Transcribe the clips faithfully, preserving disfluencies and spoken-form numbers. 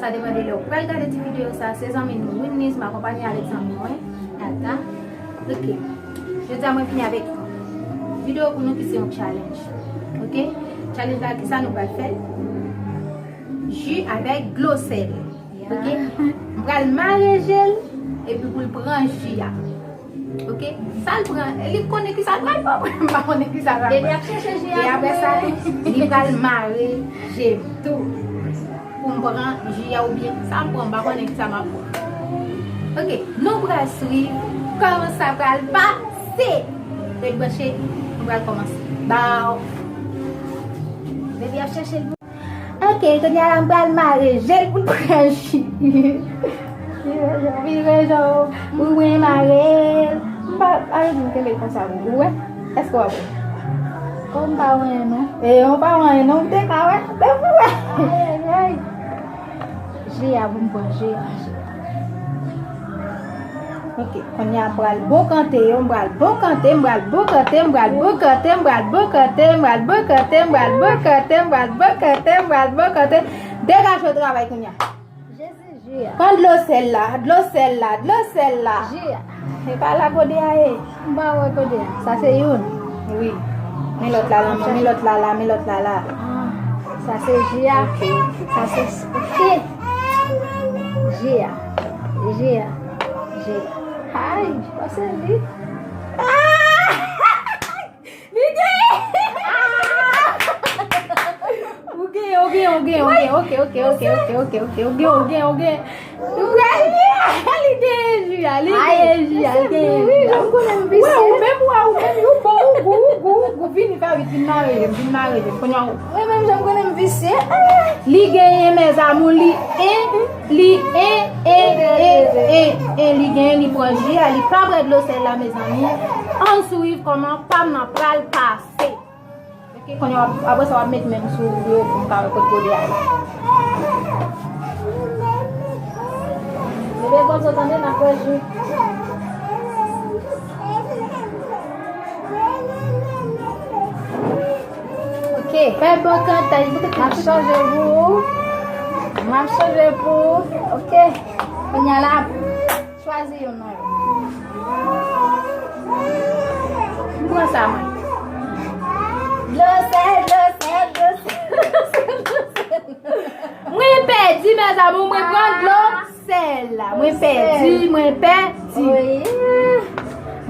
Sa depann de lè w pral gade ti videyo sa. Se zanmi nou Winnies, m akonpanye avèk zanmi mwen, Nata. Ok. Jodi a mwen vini avèk videyo pou nou ki se yon challenge. Ok? Challenge la, kisa nou pral fè? Ji avèk dlo sèl. Ok? M pral mare je l epi pou l pran ji a. Ok? Sa l pran, li konnen kisa l pral pran. M pa konnen kisa l pral pran. Depi ap chèche ji a. E apre sa, li pral mare je m tou. Pou m pran ji a oubyen sa m pran, m pa konnen kisa m ap pran. Ok, nou pral swiv kòman sa pral pase. Ret branche, nou pral kòmanse. Baw. Depi ap chèche l pou. Ok, kounye a la m pral mare je l pou l pran ji. Vire jan, vire jan, ou mwen mare l. M pa, pa vle di m kenbe l konsa pou ou wè. Èske w ap wè? Oh, m pa wè anyen non. E, ou pa wè anyen non, ou te ka wè. Depi w wè. Ay, ay, ay. Je a pou m pran, je a, je a. Ok, kounye a m pral bokante yo, m pral bokante, m pral bokante, m pral bokante, m pral bokante, m pral bokante, m pral bokante, m pral bokante, m pral bokante. Degaje w travay kounye a. Jezi, ji a. Pran dlo sèl la, dlo sèl la, dlo sèl la. Ji a. E pa la kode a ye. M pa wè kode a. Sa se youn. Wi. Men lòt la la, men lòt la la, men lòt la la. Ah, sa se ji a. Ok. Sa se, ok. Ji a. Ji a. Ji a. Ay, pase li. Ah! Li genyen! Ou genyen, ou genyen, ou genyen, ou genyen. Ok, ok, ok, ok, ok, ok, ok. Ou genyen, ou genyen, ou genyen. Ou genyen, li genyen ji a, li genyen ji a, li genyen ji a. Wi, jan m konnen m visye. Wè, ou menm, wè, ou menm, ou bon, ou gou, ou gou, ou gou. Vini, fè vit, vin mare je m, vin mare je m. Kounye a, ou. Mwen menm, jan m konnen m visye. Li genyen, mes amours, li en, li en, en, en, en, en, li genyen, li pran ji a, li pa bwè dlo sèl la, mezanmi. Ann swiv kòman pa m nan pral pase. Ok, kounye a, apre sa, w ap met men m sou ou pou m ka wè kote kode a ye. Bebe, poze w tande, n ap wè jou. Ok. Fè bon kantaj. M ap chanje pou ou. M ap chanje pou ou. Ok. Kounye a la, chwazi youn nan yo. M pran sa, mwen. Dlo sèl, dlo sèl, dlo sèl, dlo sèl, dlo sèl. Mwen pèdi, mes amours, mwen pran dlo sèl la. Mwen pèdi, mwen pèdi. Wi.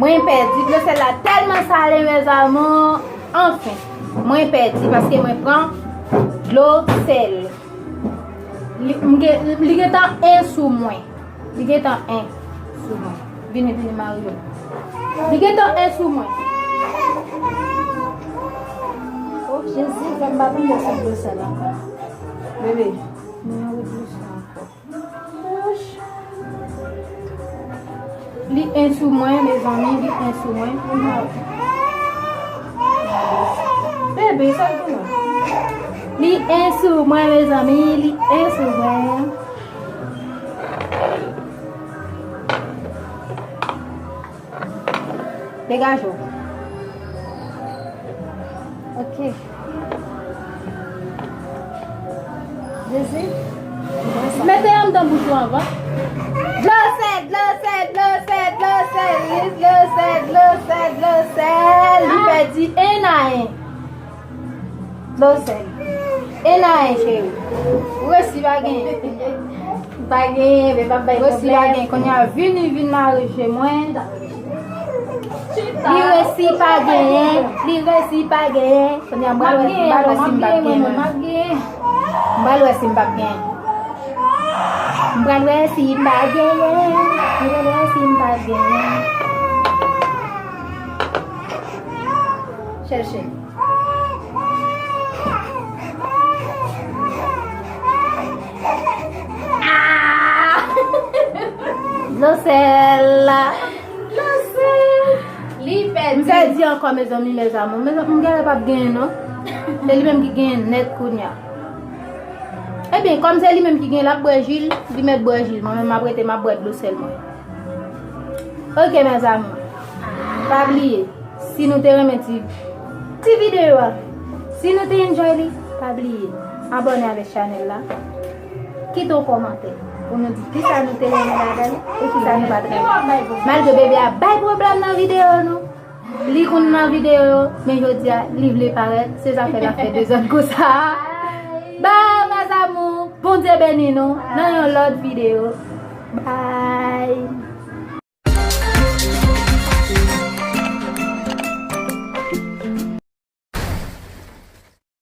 Mwen pèdi. Dlo sèl la tèlman sale, mes amours. Anfen, mwen pèdi paske mwen pran dlo sèl. Li, m gen, li gentan en sou mwen. Li gentan en sou mwen. Vini, vini, mari yo. Li gentan en sou mwen. Oh, Jezi, fè m pa tonbe sou dlo sèl ankò. Bebe, mwen anvi dlo sèl ankò. Li en sou mwen, mezanmi, li en sou mwen. Bebe, sa l gen la? Li en sou mwen, mezanmi, li en sou mwen. Degaje w. Ok. Jezi. Mete anndan bouch ou anvan. Dlo sèl, dlo sèl, dlo sèl, dlo sèl, dlo sèl, dlo sèl, dlo sèl. Li pèdi en a en. Dlo sèl. En a en, cheri. Ou resi pa genyen. Pa genyen, men pa bay pwoblèm. Resi pa genyen. Kounye a, vini, vin mare je mwen. Li resi pa genyen. Li resi pa genyen. Kounye a, m pral wè, m pral wè si m p ap genyen. M pral wè si m p ap genyen. M pral wè si m p ap genyen. M pral wè si m p ap genyen. Chèche. Ah! Dlo sèl la. Dlo sèl. Li pèdi. M pèdi ankò, mezanmi, mezanmi. Mezanmi, m genlè p ap genyen, non. Se li menm ki genyen nèt kounye a. Ebyen, kòm se li menm ki genyen, l ap bwè ji l, li mèt bwè ji l. Mwen menm, m ap rete, m ap bwè dlo sèl mwen. Ok, mes amours. Pa bliye, si nou te renmen ti, ti videyo a, si nou te enjoy li, pa bliye abòne avèk chanèl la. Kite yon kòmantè pou nou di kisa nou te renmen ladan l e kisa nou pa t renmen. Malgre bebe a bay pwoblèm nan videyo nou, li konn nan videyo yo, men jodi a li vle parèt, se zafè l ap fè dezòd konsa. Bye mes amours, Bondye beni nou nan yon lòt videyo. Bye.